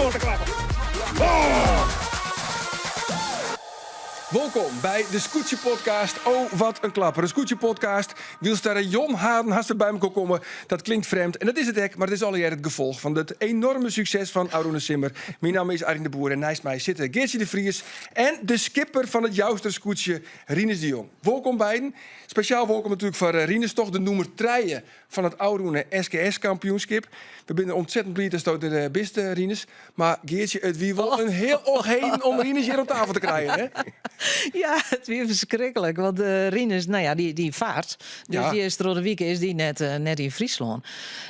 wat in klapper. Oh! Wolkom by de Skûtsjepodcast Oh Wat in Klapper. In skûtsjepodcast wylst der Jon Haden hast by elkoar komme. Dat klinkt frjemd en dat is it ek, mar it is allegear it gefolch fan it enoarme sukses fan Ôfrûne Simmer. Myn namme is Arjen de Boer en neist my sitte Geartsje de Vries en de skipper fan it Jouster skûtsje, Rinus de Jong. Wolkom beiden. Spesjaal wolkom natuerlik foar Rinus, toch de nûmer trije fan it ôfrûne SKS-kampioenskip. We binne ontzettend bliid datsto der eh, bist, eh, Rinus. Mar Geartsje, it wie wol in hiel ocheden om Rinus hjir op tafel te krijen, hè? Ja, it wie ferskriklik. Want uh, Rinus, no ja, dy fart. Dus Ja. dy is troch de wike is dy net, eh, net yn Fryslân.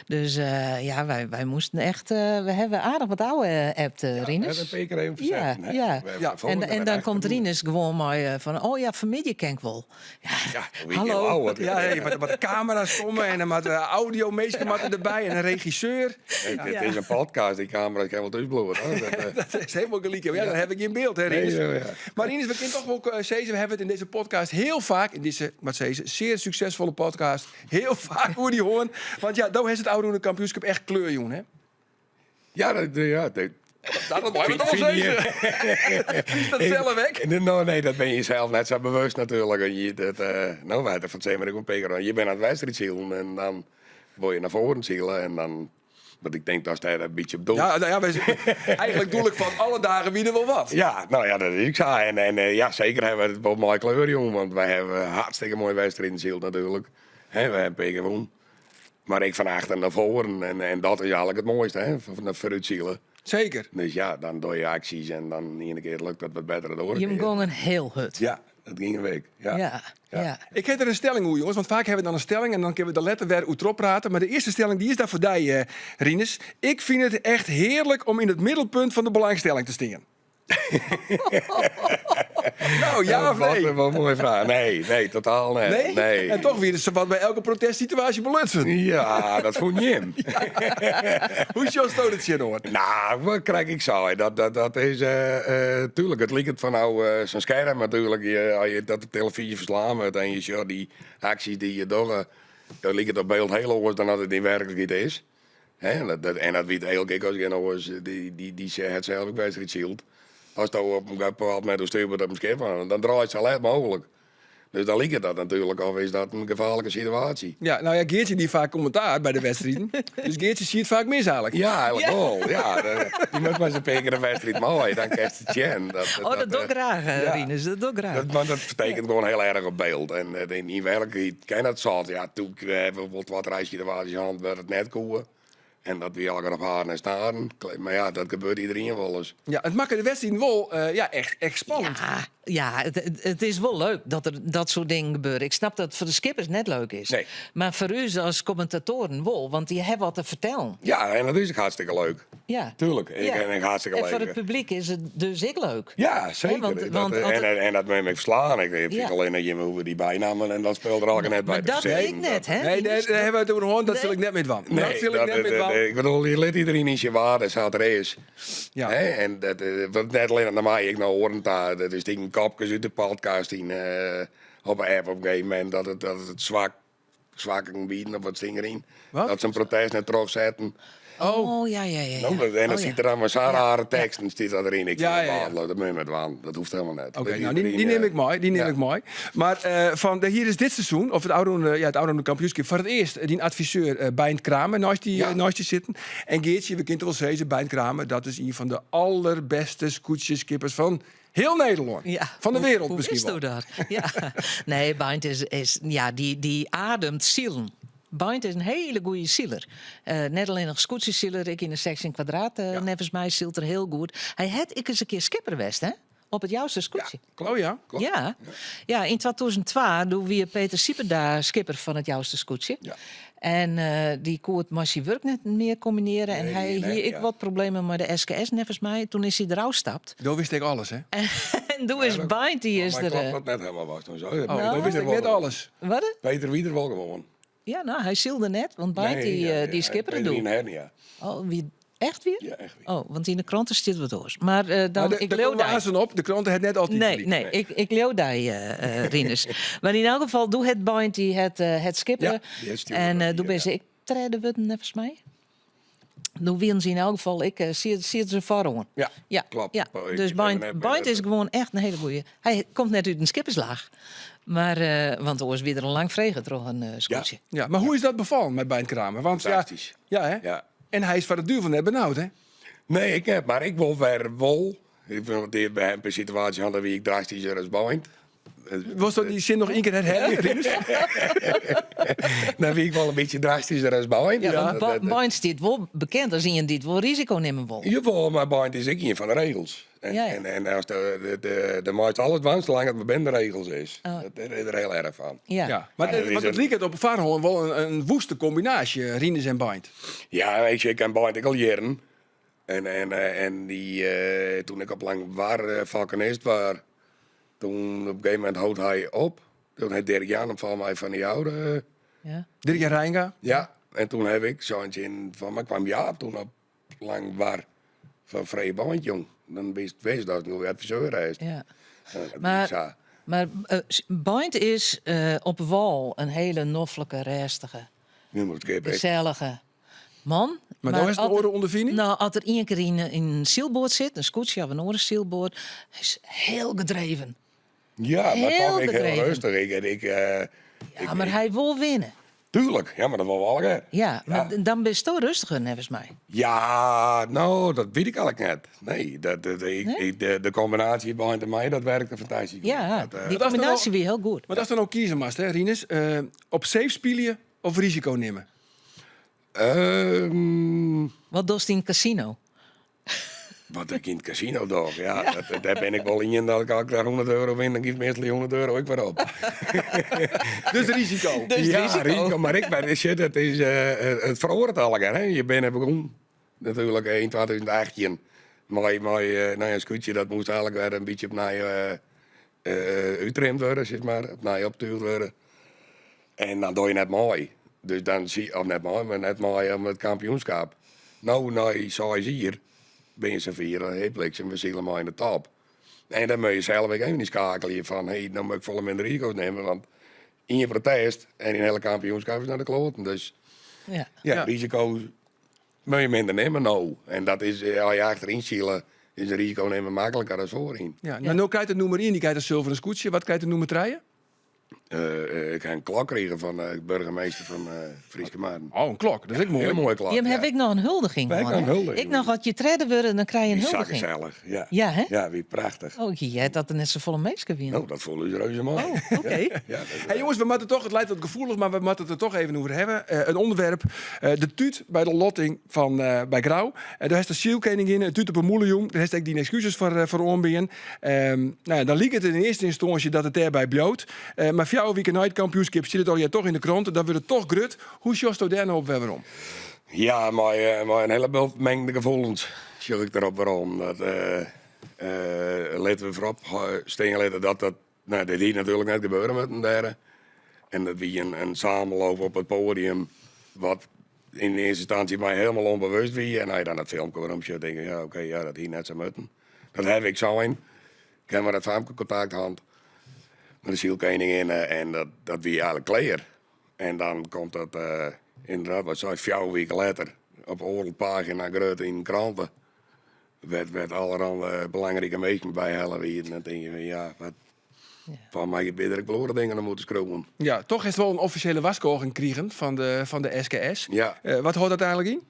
Dus eh, ja, wy moasten echt, eh, we hawwe aardich wat ôfappt, uh, Rinus. We hawwe in pear kear even Ja, fersetten, hè. ja. We Ja. volgende En wer dan echt komt doen. Rinus gewoan mei eh, fan, oh ja, fanmiddei kin ik wol. Ja, wie Hallo. geen ouwe. Ja, hey, mar der moatte kamera's komme en der moatte audiominsken moatte derby en in regisseur. Dit is in podcast, dy kamera kin wol thús bliuwe. hoor. Dat, eh, Dat is hielendal gelyk. Ja, dan ha ik gjin byld, hè, Rinus? Nee, ja, ja. Mar Rinus, we kinne toch wol eh, sizze, we hawwe it yn dizze podcast hiel faak, yn dizze, wat sizze, sear suksesfolle podcast, hiel faak oer dy hân. Want ja, do hast it ôfrûne kampioenskip echt kleur jûn, hè? Ja, dat, ja, dat, Dat mei we toch wol sizze. Fynst dat sels ek? No, nee, dat binne je sels net sa bewust natuerlik. En je, dat, eh, no, wy fan it simmer ek in pear kear, je binne oan it wedstriidsilen en dan wol je nei foaren sile en dan, want ik tink datst dêr in bytsje op doelst. Ja, no ja, wy- eigentlik doel ik fan alle dagen wie der wol wat. Ja, no ja, dat is ek sa. En, en eh, ja, seker hawwe we it wol mei kleur jûn, want wy hawwe hartstikke moaie wedstriden syld natuerlik. Hè, we hawwe in pear kear wûn. Mar ek fan achter nei foaren en, en dat is eigentlik it moaiste, hè, fan foarútsile. Seker. Dus ja, dan doch je aksjes en dan de iene kear lukt dat wat better dan de oare Jim kear. gongen hiel hurd. Ja, dat gyng in week. Ja. Ja, ja. Ik ha der in stelling oer, jonges, want faak hawwe we dan in stelling en dan kinne we der letter wer oer trochprate. Mar de earste stelling dy is dan foar dy, eh, Rinus. Ik fyn it echt hearlik om yn it middelpunt fan de belangstelling te stean. No, ja of nee? Wat in moaie fraach. Nee, nee, totaal net. Nee? Nee. En toch wie der sawat by elke protestsituaasje belutsen. Ja, dat fûn jim. Hoe sjochsto der tsjinoan? No, wat krij ik sei? Dat, dat, dat is, eh, eh, tuerlik, it liket fan no eh, sa'n skerm natuerlik. Je, as je dat op telefyzje ferslaan wurdt en je sjogge dy aksjes dy't je dogge, dan liket it op byld hiel oars dan dat it yn werklikheid is. Hè, en dat, en dat wit Eelke ek as gjin oars, dy, dy, dy hat sels ek wedstriid syld. Ast op in bepaald momint oerstjoerd wurdt op in skip, dan draait sa let mooglik. Dus dan liket dat natuerlik of is dat in gefaarlike situaasje. Ja, no ja, Geartsje die faak kommentaar by de wedstriden. Dus Geartsje siet faak mis eigentlik. Ja, eigentlik wol. Ja, dy moat mar ris in pear kear in wedstriid mei, dan kinst it sjen. Dat, Oh, dat doch ik graach, eh, ja. Rinus, dat doch ik graach. Dat, want dat fertekent gewoan hiel erch op byld. En eh, yn werklikheid kin dat sâlt. Ja, toen hawwe we wol twa, trije situaasjes hân wêr't it net koe. En dat wie allegear op haren en staren. Mar ja, dat gebeurt iderien wolris. Ja, it makke de wedstriden wol eh, ja, echt, echt spannend. Ja, ja it, it, it is wol leuk dat der dat soart dingen gebeure. Ik snap dat it foar de skippers net leuk is. Nee. Mar foar ús as kommentatoaren wol, want dy hawwe wat te fertellen. Ja, en dat is ek hartstikke leuk. Ja. Tuurlijk, ik, Ja. en ik hartstikke En foar leuk. it publyk is it dus ek leuk. Ja, seker. want- Dat- want as en, it- en, en dat neem ik ferslaan. Ik fyn Ja. allinne jim hoege dy bynammen en dat spilet der allegear net by Mar te dat fersinnen. ek net, hè? Nee, dêr, dêr hawwe we it oer hân, dat sil ik net mear dwaan. Nee, dat sil ik net mear dwaan. ik bedoel, je lit iderien yn syn waarde sa't er is. Ja. Hè? En dat, eh, want net allinne nei my, ek nei oaren ta. Dat is stikken kopkes út de podcast yn, eh, op 'e app op in gegeven momint. Dat it, dat it swak, swakken bieden of wat stie deryn. Wat? Dat se in protest net trochsetten. Oh. Oh, ja, ja, ja. ja. No, dat, en dan Oh, ja. sit der dan mei sa'n rare teksten stiet dat deryn. Ik Ja, fyn ja, ja. dat waardeloos, dat moat je net dwaan. Dat hoecht hielendal net. Oké, Lit no, dy, iderien, dy nim eh, ik mei. Dy nim ja. ik mei. Mar eh, fan de, hjir is dit seizoen, of it ôfrûne, ja, it ôfrûne kampioenskip, foar it earst dyn adviseur eh, Beint Kramer neist dy, Ja. eh, neist dy sitten. En Geartsje, we kinne it wol sizze, Beint Kramer, dat is ien fan de alderbêste skûtsjeskippers fan hiel Nederlân. Ja. Fan de wereld Hoe miskien witsto wol. dat? Ja. Nee, Beint is, is ja, dy, dy ademt silen. Beint is in hiele goede siler. Eh, net allinnich skûtsjesiler, ek yn de 16 kwadraat, eh, Ja. neffens my sylt er hiel goed. Hy hat ek ris in kear skipper west, hè? Op it Jouster skûtsje. Klopt. Oh ja. Klopt. Ja. Ja, yn 2002 doe wie Peter Sieperda skipper fan it Jouster skûtsje. Ja. En eh, dy koe it mei syn wurk net mear kombinearje. En Nee, hy nee, hie ek ja. wat problemen mei de SKS, neffens my. Toen is hy derôf stapt. Do wist ek alles, hè? En doe is dat- Beint, dy is Maar der... klopt eh, dat net hielendal was toen zo. Oh, Peter do wist wie ek der net wol alles. Wat? Peter wie der wol gewoan. Ja, no, hy sylde net, want Beint Nee, dy, ja, eh, ja, dy skippere Peter doe. wie in hernia. Oh, wie echt wier? Ja, echt wier. Oh, want yn de krante stiet wat oars. Mar eh, dan, Mar de, ik der leau komme dy. aansen op, de krante hat net altyd Nee, gelyk. nee, ik, ik leau dy, eh, eh, Rinus. Mar yn elk gefal, doe hat Beint dy het, eh, het skippere. Ja, dy het stjoerd En dat eh, doe jier, binne se ja. ek tredde wurden, neffens my. Doe wienen se yn elk gefal ek, sieten se foaroan. Ja, Ja, klopt. ja. Ik Dus ben Beint, net- Beint is gewoan echt in hiele goeie. Hy komt net út in skipperslaach. Mar, want oars wie er al lang frege troch in skûtsje. Ja, mar hoe is dat befallen mei Beint Kramer? Want, ja, Fantastysk. ja, hè? Ja. En hy is foar de duvel net benaud, hè? Nee, ik net, mar ik wol wer wol. Ik bin want by in situaasje hân, dêr wie ik drastischer as Beint. Wolst dat dy sin noch ien kear herhelje, Rinus? Dan wie ik wol in bytsje drastischer as Beint. Ja, want Dat- dat- Beint stiet wol bekend as ien dy't wol risiko nimme wol. Jawol, mar Beint is ek ien fan de regels. En, Ja, ja. en as de meist alles dwaan, salang it mar binnen de regels is. Oh. Dat is der hiel erch fan. Ja. Ja, mar Ja, dat is want it in- liket op foarhân wol in woeste kombinaasje, Rinus en Beint. Ja, ik ken Beint ek al jierren. En dy, toen ik op Langwar falconist waard, toen op een gegeven moment hold hy op. Toen hat Dirk Jan him fan my fan de oude. Ja. Dirk Jan Reijenga? Ja, en toen heb ik zo'n zin van, maar kwam Jaap toen op Langwar fan Free Beint, jong. Dan wist dat het nog adviseur is. Ja. En dat Maar- is zo. Maar Beint is op wâl in hiele noflike, rêstige, Nu moet ik even- gesellige man. Mar dan is it in oare ûnderfining? Nou, as er ien kear yn in sylboat sit, in skûtsje of in oare sylboat, hy is hiel gedreven. Ja, mar Hiel toch ek hiel gedreven. rêstich. Ik, Ja, mar ik- hy wol winne. Tuurlijk, ja, mar dat wolle we allegear. Ja, mar Ja. dan bisto rêstiger, neffens my. Ja, no, dat wit ik eigentlik net. Nee, dat, ik, Nee? ik, de kombinaasje Beint en my, dat werkte fantastysk. Ja, Dat, dy dat is kombinaasje wie hiel goed. Mar ast dan no kieze moatst, hè, Rinus, op safe spylje of risiko nimme? Wat dochst yn it kasino? Wat ik yn it kasino doch, ja, dêr bin ik wol ien dat ik as ik dêr 100 euro win, dan giet meastal dy 100 euro ek wer op. Dus risiko. Dus ja, risiko. risiko. Mar ik ben, shit, it is, it feroaret allegear. Hè. Je binne begûn natuerlik yn 2018 mei, mei no ja, in skûtsje dat moast eigentlik wer in bytsje opnij úttrimd wurde, sis mar, opnij optuigd wurde. En dan doch je net mei. Dus dan zie of net mei, mar net mei om it kampioenskip. No, nei seis jier binne je safier, dan hey, bliksem, we sile mei yn de top. En dan moat je sels ek even skeakelje fan, hey, dan moat ik folle minder risiko's nimme, want ien protest en dyn hiele kampioenskip is nei de kloaten. Dus Ja. ja, Ja. risiko's moat je minder nimme no. En dat is, as je achteryn sile, is in risiko nimme makliker as foaryn. Ja, no, no krijt de nûmer ien, dy krijt in sulveren skûtsje. Wat krijt de nûmer trije? Ik ha in klok krigen fan de burgemeester fan Fryske Marren. Oh, in klok, dat is ek moai. Hiel moaie klok. Jim ja. hawwe ek noch in huldiging Wy hân, ha in hè? huldiging. Ek noch as je tredde wurde, dan krije je in Wie sa huldiging. gesellich, ja. Ja, hè? Ja, wie prachtich. Oh, ik hie heard dat der net safolle minsken wiene. No, dat foel ús reuze mei. Oh, oké. Ja, ja, dat Hey jonges, we moatte toch, it leit wat gefoelich, mar we moatte it der toch even oer hawwe. In ûnderwerp, de tút by de lotting fan by Grou. Dêr hast de sylkeninginne in tút op 'e mûle jûn. Dêr hast ek dyn ekskuses foar oanbean. No ja, dan liket it yn earste ynstânsje dat it dêrby bliuwt. Mar fjouwer wiken nei it kampioenskip stiet it allegear toch yn de krante. Dan wurdt it toch grut. Hoe sjochsto dêr no op wer werom? Ja, mei in hiele bult mingde gefoelens sjoch ik derop werom. Dat, litte we foarop stean litte dat dat, no, dit hie natuerlik net gebeure moatten dêr. En dat wie in samenloop op it poadium wat yn earste ynstânsje my hielendal ûnbewust wie. En as je dan it filmke werom sjocht, tink ik, ja, oké, ja, dat hie net sa moatten. Dat haw ik sein. Ik ha mei dat famke kontakt hân, mei de sylkeninginne, en dat wie eigentlik klear. En dan komt dat ynderdaad, wat sei, 4 wiken letter, op oardel pagina grut yn krante, wêr't allerhande belangrike minsken by helle wienen. En dan tink je fan, ja, wat, fan my binne der ek wol oare dingen om oer te skriuwen. Ja, toch hast wol in offisjele warskôging krigen fan de SKS. Ja. Wat hâldt dat eigentlik yn?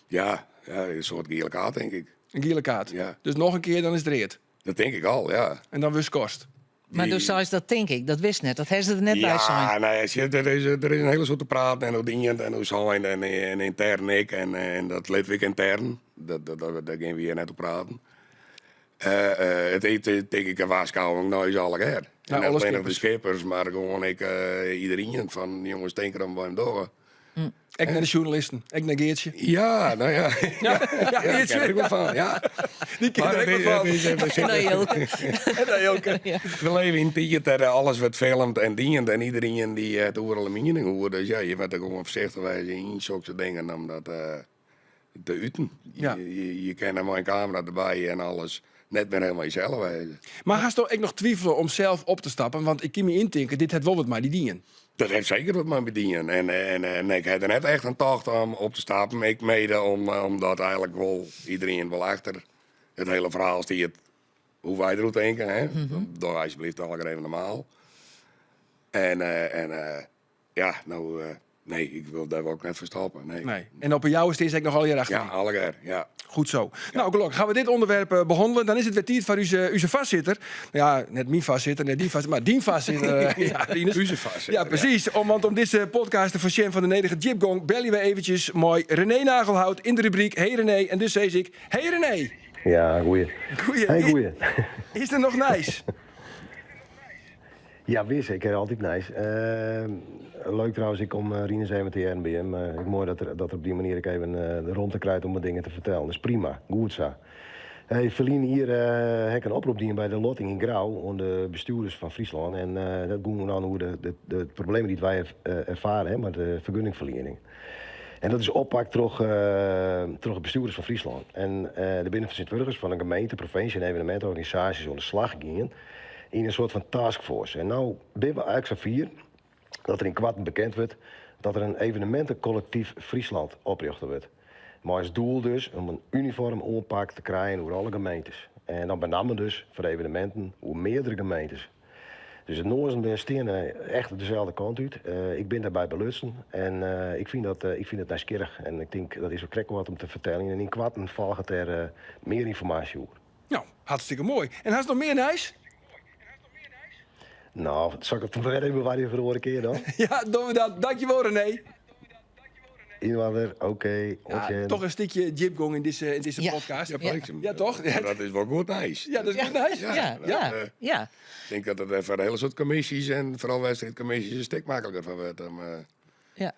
Ja, ja, in soart giele kaart, tink ik. In giele kaart? Ja. Dus noch in kear, dan is it read? Dat tink ik al, ja. En dan wurdst skorst? Mar do seist dat tink ik, dat wist net, dat ha se der net by Ja, sein. nee, sjoch, der is in hiele soad te praten en oer dien en oer sein en yntern ek. En dat litte we ek yntern, dêr gean we hjir net oer praten. It is tink ik in warskôging nei ús allegear. Nei En net alle allinnich de skippers. skippers, mar gewoan ek iderien fan jonges, tink derom wat jim dogge. Ek nei de sjoernalisten, ek nei Geartsje. Ja, no ja. Ja, Ja, Geartsje. kin der ek wol fan, ja. Dy kin der ek wol fan. En nei Jilke. En nei Jilke. Ja. We leve yn in tiid dêr alles wurdt filmd en dien en iderien dy hat oeral in miening oer. Dus ja, je moatte gewoan foarsichtich wêze yn sokse dingen, omdat... te uten. Ja. Je kinne mei in kamera derby en alles net mear helemaal jesels wêze. Mar hasto ek noch twivele om sels op te stappen? Want ik kin my yntinke, dit hat wol wat mei dy dien. Dat hat seker wat mei my dien. En ik ha der net echt oan tocht om op te stappen. Ek mede omdat eigenlik wol iderien wol achter it hiele ferhaal stiet hoe't wy deroer tinke. Hè? Doch alsjeblieft allegear even normaal. En ja, no, nee, ik wil dêr wol ik net foar stappe. Nee. Nee. En op 'e Jouwer stean se ek noch allegear achter Ja, dy. allegear, ja. Goed zo. Nou, gelokkich ha we dit ûnderwerp behannele. Dan is it wer tiid foar ús foarsitter. Ja, net myn foarsitter, net dyn foarsitter, mar dyn foarsitter. Ja, Rinus. Ús foarsitter, Ja, precies. Want om dizze podcast te foarsjen fan de nedige djipgong, belje we eventsjes mei René Nagelhout yn de rubryk Hey René. En dus sis ik, Hey René! Ja, goeie. Goeie. Hey, goeie. Is der noch nijs? Ja, wis, ik ha altyd nijs. Leuk trouwens, ik kom Rinus even te hearren by him. Ek moai dat er, dat er op dy manier ek even de romte krijt om wat dingen te fertellen. Dat is prima, goed sa. Hey, ferline jier ha ik in oprop dien by de lotting yn Grou oan de bestjoerders fan Fryslân. En dat gong dan oer de problemen dy't wy erfare hè, mei de fergunningferliening. En dat is oppakt troch de bestjoerders fan Fryslân. En der binne fertsjintwurdigers fan de gemeente, provinsje en evenemintorganisaasjes oan de slach gien yn in soart fan taskforce. En no binne we eigentlik safier dat der ynkoarten bekend wurdt dat der in evenemintenkollektyf Friesland oprjochte wurdt. Mei as doel dus om in unifoarm oanpak te krijen oer alle gemeentes. En dan benammen dus foar eveneminten oer meardere gemeentes. Dus de noazen steane echt deselde kant út. Ik bin dêrby belutsen en ik fyn dat, ik fyn it nijsgjirrich. En ik tink dat is wol krekt wat om te fertellen. En ynkoarten folget dêr mear ynformaasje oer. Nou, hartstikke moai. En hast noch mear nijs? Nou, sil ik it wer even bewarje foar de oare kear dan? Ja, dogge we dat. Dankjewol René. Yn oarder, oké. Ja, toch in stikje djipgong yn dizze, yn dizze Ja. podcast. Ja, bliksem. Ja, toch? Maar dat is wol goed nijs. Ja, dat is goed nijs. Ja, ja, dat, ja. Ik denk dat it foar in hiele soad kommisjes en foaral wedstriidkommisjes in stik makliker fan wurdt om Ja.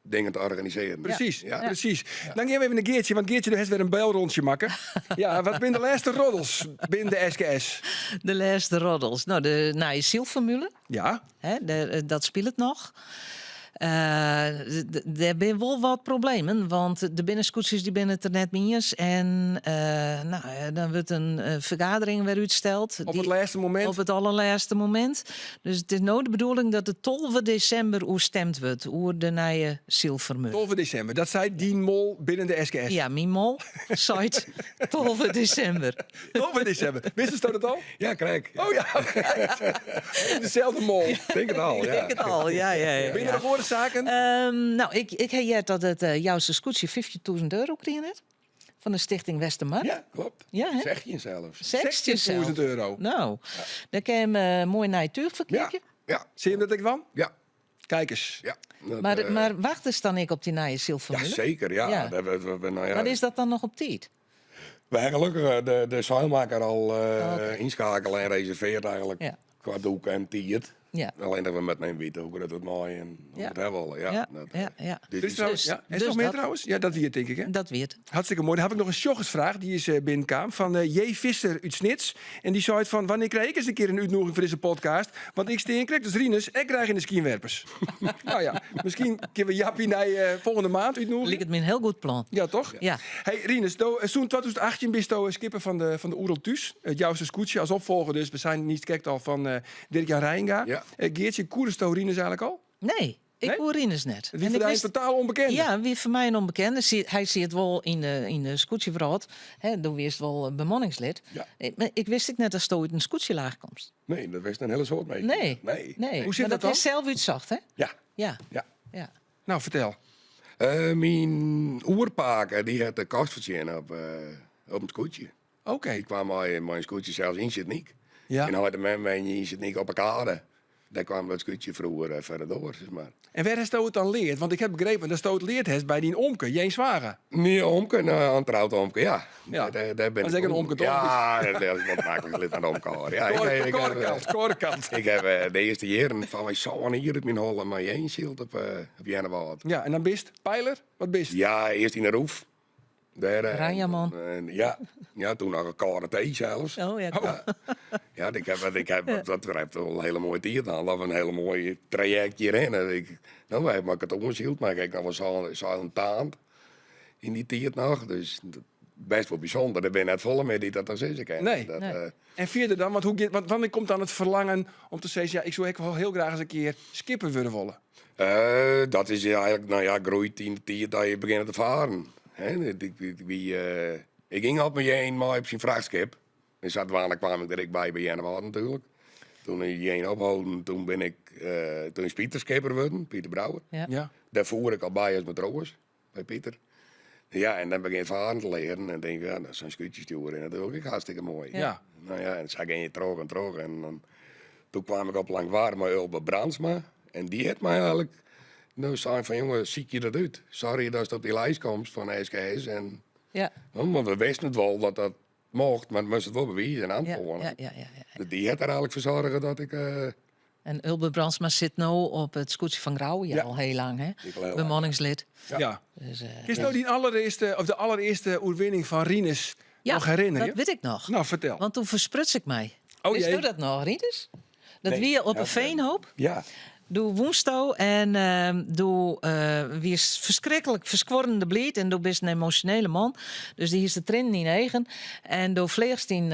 dingen te organisearjen. Precies, Ja. precies. Dan gean we even nei Geartsje, want Geartsje, do hast wer in belrûntsje makke. Ja, wat binne de lêste roddels binnen de SKS? De lêste roddels. Nou, de nije sylformule. Ja. Hè, dat spilet noch. Dêr binne wol wat problemen, want der binne skûtsjes dy binne it der net mei iens. En nou, dan wurdt in fergadering wer útsteld. Op it lêste momint? Op it allerlêste momint. Dus it is no de bedoeling dat de 12 desimber oer stimd wurdt, oer de nije sylformule. 12 desimber, dat seit dyn mol binnen de SKS. Ja, myn mol seit 12 desimber. 12 desimber. Wistest dat al? Ja, krekt. Oh ja, deselde mol. Tink it al, Ik ja. tink it al, ja, ja, ja. Binne der noch oare saken? Nou, ik ha heard dat it Jouster Skûtsje 15.000 euro krigen hat fan de Stichting Westermar. Ja, klopt. Ja, hè? 16 zelfs. 16 16.000 euro. Nou, dan kin je him moai nij túch Ja, ferkeapje. ja, Sil je dat ek dwaan? ja, Kijk eens. ja. Dat, Mar wachtest dan ek op dy nije Ja, sylformule? zeker. Ja. Ja. Dat we, nou ja, Mar is dat dan noch op tiid? We hebben gelukkig de zeilmaker al Oké. inschakelen en reserveerd eigenlijk. Ja. Qua doek en tiid. Ja. Alleen dat we met neem weten hoe we dat het mooi en hoe Ja. we het hebben willen. Ja, Ja, dat, ja, ja. dit Dus is- trouwens, Dus- ja. Is dus nog meer dat- trouwens? Ja, dat wie it tink ik, hè? Dat wie it. Hartstikke moai. Dan ha ik noch in sjoggersfraach. Dy is binnenkaam fan J. Visser út Snits. En dy seit fan, wannear krij ik ris in kear in útnûging foar dizze podcast? Want ik stean krekt as Rinus ek graach yn de skynwerpers. Nou ja, miskien kinne we Jappie nei folgjende maand útnûgje. Liket my in hiel goed plan. Ja, toch? Ja. Hey Rinus, do, sûnt 2018 bisto skipper fan de Oerol Thús. It Jouster skûtsje as opfolger dus. We seinen it krekt al fan Dirk-Jan Reijenga. Ja. Geartsje, koesto Rinus eigentlik al? Nee, ik Nee? koe Rinus net. Wie En foar ik dy in wist totaal ûnbekende? Ja, wie foar my in ûnbekende. Hy siet wol yn de skûtsjewrâld. Hè, do wiest wol bemanningslid. Ja. Mar ik wist ek net datsto út in skûtsjelaach komst. Nee, dat wist in hiele soad minsken. Nee. Nee. Nee. Hoe sit Mar dat dat dan? hast sels útsocht, hè? Ja. Ja. Ja. Ja. Nou, fertel. Myn oerpake dy hat de kost fertsjinne op in skûtsje. Oké. Ik kwam mei in skûtsje sels yn Sint Nyk. Ja. En heit en mem wenje yn Sint Nyk op 'e kade. Dêr kwam dat skûtsje froeger foar de doar, sis mar. En wêr hasto it dan leard? Want ik ha begrepen datsto it leard hast by dyn omke, Jeen Zwaga. Myn omke, nou, in troud omke, ja. Ja. Dêr bin Dat is ek ik in omke, toch? Ja, dat is wat maklik lit oan de omke hâlde. Ja, Korekant, korekant. ik ha de earste jierren fan my sân jier út myn holle mei Jeen syld op Earnewâld. Ja, en dan bist peiler? Wat bist? Ja, earst yn de roef. Dêr, Oranjeman. En, ja, ja, doe noch in kâlde tee sels. Oh ja. Ja, ja, ik ha, ik ha, dat hat wol in hiele moaie tiid hân. Of in hiele moaie trajekt hjirhinne. Ik, no, wy ha mei katoen syld, mar ik ha noch wol seilen taand. Yn dy tiid noch. Dus bêst wol bysûnder. Der binne net folle mear dy't dat dan sizze kinne. Nee. Dat, Nee. En fierder dan? Want, hoe giet, want wannear komt dan it ferlangen om te sizzen, ja, ik soe ek wol hiel graach ris in kear skipper wurde wolle? Dat is eigentlik, no ja, groeit yn de tiid dat je begjinne te faren. Hè, ik, wie, ik gyng al mei Jeen mei op syn frachtskip. En sadwaande kwam ik der ek by by Earnewâld natuerlik. Toen is Jeen opholden, toen bin ik, toen is Pieter skipper wurden, Pieter Brouwer. Ja. Ja. Dêr foer ik al by as matroas, by Pieter. Ja, en dan begjin faren te learen en denk ja, sa'n skûtsje stjoere is natuerlik ek hartstikke moai. Ja. No ja, en sa gean je troch en troch. En dan, toen kwam ik op Langwar mei Ulbe Brandsma. En dy hat my eigentlik no sein fan jonge, sykje dat út. Sorry datst op dy lijst komst fan SKS. En, Ja. want we wisten it wol dat dat mocht, mar moast it wol bewize en Ja, oantoane. ja, ja, ja, ja. Dus dy hat der eigentlik foar soarge dat ik... En Ulbe Brandsma sit no op it skûtsje fan Grou, ja, Ja. al hiel lang, hè? Ik al hiel lang. Bemanningslid. Ja. Dus, Kinst no dyn allerearste, of de allerearste oerwinning fan Rinus ja, noch herinnerje? dat wit ik noch. No, fertel. Want toen ferspruts ik my. Oh, Witsto jee. dat noch, Rinus? Dat Nee. wie op Ja, 'e Veenhoop. Ja. Doe wûnsto en doe wiest ferskriklik ferskuorrende bliid en doe bist in emosjonele man. Dus dy hiest de triennen yn 'e eagen. En doe fleachst dyn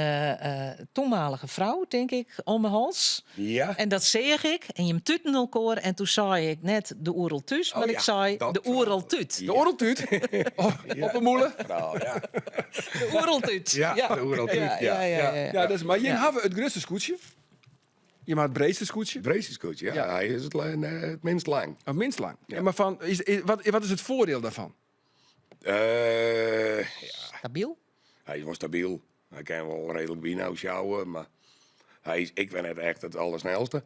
toenmalige frou, tink ik, om 'e hals. Ja. En dat seach ik en jim tuten elkoar. En toen sei ik net de oerol thús, mar Oh ik ja, sei dat de oerol tút. De oeroltút? Oh, Op 'e mûle? Verhaal, ja. De oeroltút. Ja, de oeroltút, Ja, ja. ja, ja, ja. Ja, dat is, mar jim Ja. hawwe it grutste skûtsje. Jim hawwe it breedste skûtsje. Breedste skûtsje, ja. Ja. Hy is it minst lang. Of minst lang. Ja. En maar fan, is, wat, wat is it foardiel dêrfan? Ja, Stabyl? hy is wol stabyl. Hy kin wol reedlik wyn sjouwe, mar hy is, ik bin net echt it allersnelste.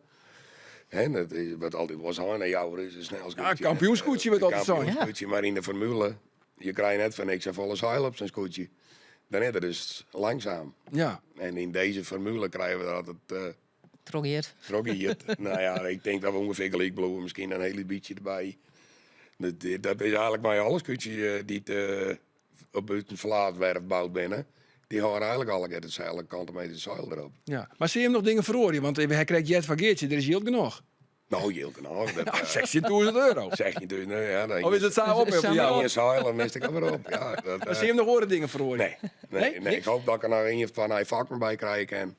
Hè, dat is wat altyd wol sein, de Jouwer is it snelste Ja, skûtsje. kampioenskûtsje wurdt altyd sein. Kampioenskûtsje, mar yn de formule, je krije net foar niks safolle seil op sa'n skûtsje. Dan is it dus langsaam. Ja. En yn dizze formule krije we dat it Trochgiet. trochgiet. No ja, ik tink dat we ûngefear gelyk bliuwe, miskien in hiel bytsje derby. Dat, dat is eigentlik mei alle skûtsjes dy't op Buitenverlaatwerf boud binne. Dy hâlde eigentlik allegear itselde kante meter seil derop. Ja. Mar sille jim noch dingen feroarje? Want we ha krekt heard fan Geartsje, der is jild genôch. No, jild genôch. Dat, 16.000 euro. 16.000, nou ja. Dan Of is it sa op Is op sa jou? Ien seil, dan is it alwer op. Ja, dat, Maar sille jim noch oare dingen feroarje? Nee, nee, Nee? nee, ik hoop dat ik der noch ien fan nije fakken by krije kin.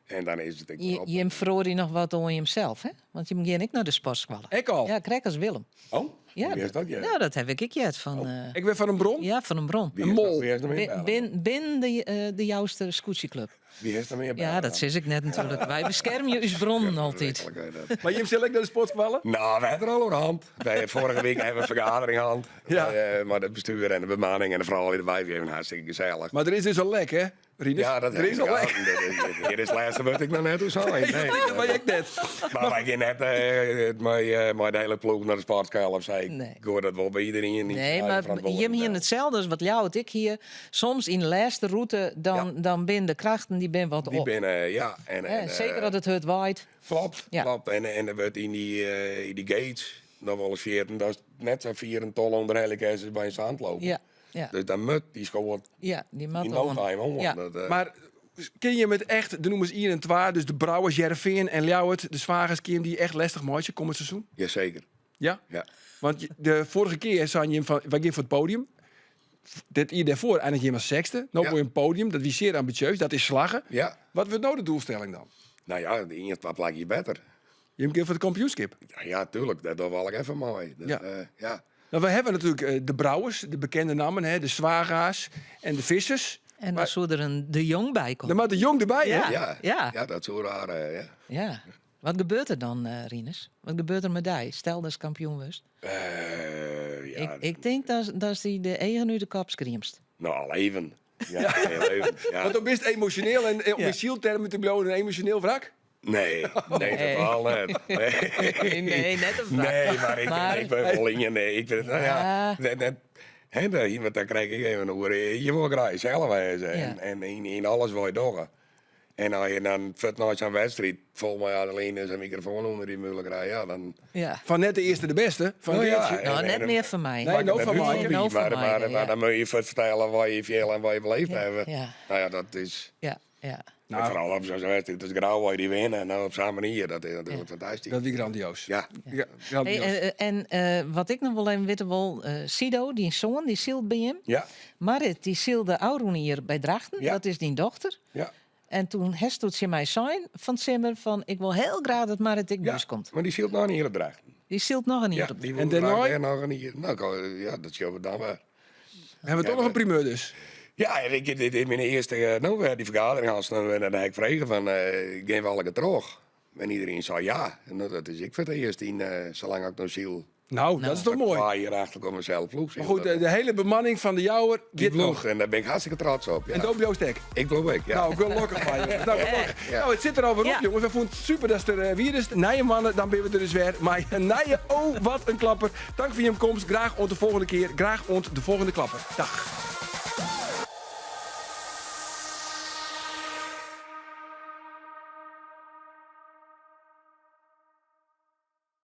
En dan is it ek wer Je, op. jim feroarje noch wat oan jimsels, hè? Want jim gean ek nei de sportskoalle. Ek al? Ja, krekt as Willem. Oh, Ja, wie is dat? Ja. Nou, dat ha ik ek heard fan, Ek wer fan in bron? ja, fan in bron. Wie Een is mol. dat- Wie is der mear Bin, belle? bin, bin de, de Jouster Skûtsjeklup. Wie is der mear Ja, belle dat dan? sis ik net natuerlik. Wy beskermje ús bronnen altyd. Verschrikkelijk, hè, dat. Mar jim sille ek nei de sportskoalle? No, we ha it der al oer hân. Wy, foarige wike ha we in fergadering hân. Ja. Mei it bestjoer en de bemanning en de froulju derby. Wie even hartstikke gesellich. Mar der is dus in lek, hè? Rinus? Ja, dat der is in lek. Hjir is it lêste wurd ek noch net oer sein. Nee, Dat wit ik net. Mar wy gean net mei, mei de hiele ploech nei de sportskoalle of sa. Ik Nee. hoor dat wol by iderien. Nee, mar jim hiene itselde as wat Ljouwert ek hie. Soms yn de lêste rûte, dan, Ja. dan binne de krachten dy binne wat Dy op. binne, ja. En, Hè, en, seker as it hurd waait. Klopt, Ja. klopt. En der wurdt yn dy, yn dy gates noch wolris ferjitten datst net sa fier in tolle ûnder helje kinst as by in sandloper. Ja, ja. Dus dan moat dy skoat Ja, dy moat yn no oan. time oan. Ja. Dat, Mar kin jim it echt, de nûmers ien en twa, dus de Brouwers, Hearrenfean en Ljouwert, de Swagers, kin jim dy echt lestich meitsje kommend seizoen? Jazeker. Ja? Ja. Want de foarige kear seinen jim fan, wy gean foar it podium. Dit jier dêrfoar einigje jim as sechsde. No Ja. wol jim podium, dat wie sear ambisjeus, dat is slagge. Ja. Wat wurdt no de doelstelling dan? No ja, de ien of twa plakjes better. Jim gean foar it kampioenskip. Ja, ja, tuurlijk. Dat dogge we allegear even mei. Dat, Ja. ja. No, we hawwe natuerlik de Brouwers, de bekende nammen, hè, de Zwaga's en de Vissers. En dan Mar soe der in De Jong by komme. Der moat De Jong derby, hè? Ja. Ja. Ja. Ja, dat soe raar, ja. Ja. Wat gebeurt der dan, Rinus? Wat gebeurt der mei dy? Stel datst kampioen wurdst. Ja. Ik tink dat, dat dy de eagen út de kop skriemst. No, al even. Ja, heel even. Ja. Want dan bist emosjoneel en om Ja. yn syltermen te bliuwen, in emosjoneel wrak? Nee, nee, Nee. totaal net. Nee. Nee, net in wrak. Nee, mar ik, Mar- ik bin wol ien. Nee, ik bin, no ja, Ja. net, net, hè, daar, want dan krij ik even oer. Je wol graach jesels wêze en, Ja. en yn, yn alles wat je dogge. En as je dan fuort nei sa'n wedstriid fol mei adrenaline en sa'n mikrofoan ûnder dy mûle krije, ja, dan... Ja. Fan net de earste de bêste, fan No ja, Geartsje. No, en- net en- mear foar my. Nee, no Makket foar net my. út, No foar mar, my, mar, ja. mar dan moatte je fuort fertelle wat je fiele en wat je beleefd Ja, hawwe. ja. No ja, dat is... Ja. Ja. En foaral op sa'n wedstriid as Grou, waar die winnen. Nou, op sa'n manier, dat is natuurlijk fantastysk. Dat wie grandioas. Ja. Ja, grandioas. Hey, en wat ik noch wol even witte wol, Sido, dyn soan, dy sylt by jim. Ja. Marit, dy sylde ôfrûne jier by Drachten. Ja. Dat is dyn dochter. Ja. En doe hasto tsjin my sein fan 't simmer fan ik wol hiel graach dat Marit ek Ja, by ús komt. Mar dy sylt noch in jier op Drachten. Dy sylt noch in jier Ja, op dy En wol dêrnei? graach dêr noch in jier. Nou, ja, dat sjogge we dan wer. We hawwe toch noch in primeur dus. Ja, en ik, dit is myn earste, no, dy fergadering hast, en dan ha ik frege fan, gean we allegear troch? En iedereen sei ja. En dat is ek foar it earst yn, salang ik no syl. Nou, dat is toch moai. Twa jier achter elkoar deselde ploech. Mar goed, de hiele bemanning fan de Jouwer Die giet noch. ploech, en dêr bin ik hartstikke trots op. Ja. En do bliuwst ek. Ik bliuw ek, ja. Nou, gelokkich mar, jonges. Nou, gelokkich. Ja. Nou, it sit der alwer op, Ja. jonges. We fûnen it super datst der wiest. Nije moanne, dan binne we der dus wer mei in nije Oh, wat in klapper. Tank foar jim komst. Graach oant de folgjende kear. Graach oant de folgjende klapper. Dag.